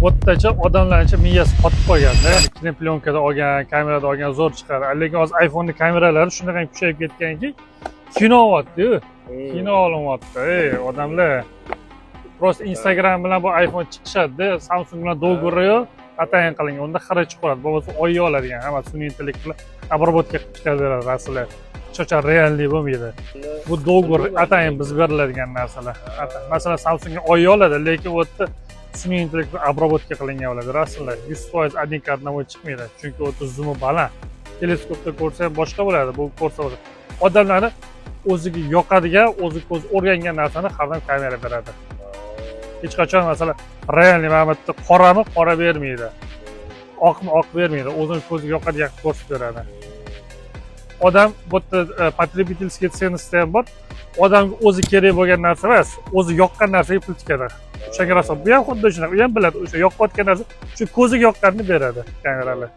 Bu yerdacha odamlarnicha miyasi qotib qolganda, kinoplyonka da olgan, kamerada olgan zo'r chiqadi. Lekin hozir iPhone'ni kameralari shunaqa kuchayib ketganki, kino olyapti-yu. Kino olinyapti. Ey, odamlar просто Instagram bilan bu iPhone chiqishadi, Samsung bilan договор yo'q, atayin qilingan, unda xira chiqib qoladi, bo'lmasa oyi oladigan, hamma sun'iy intellekt bilan обработка qilib chiqarib beradi rasmlar. Hech qachon реальный bo'lmaydi. Bu договор atayin biz beriladigan narsalar. Masalan, Samsungga oyi oladi, lekin u yerda sun'iy intellekt bilan обработка qilingan bo'ladi rasmlar. 100% один к одному chiqmaydi, chunki u yerda zumi baland. Teleskopda ko'rsa ham boshqa bo'ladi, bu ko'rsa bo'ladi. Odamlarni o'ziga yoqadigan, o'zi ko'zi o'rgangan narsani har doim kamera beradi. Hech qachon, masalan, реальный mana bu yerda qorami, qora bermaydi, oqmi, oq bermaydi, o'zini ko'ziga yoqadigan qilib ko'rsatib beradi. Odam bu yerda потребительский ценность ham bor. Odamga o'zi kerak bo'lgan narsa emas, o'zi yoqqan narsaga pul tikadi. O'shanga rosa bu ham xuddi shunaqa, u ham biladi, o'sha yoqayotgan narsa, shu ko'ziga yoqqanini beradi kameralar.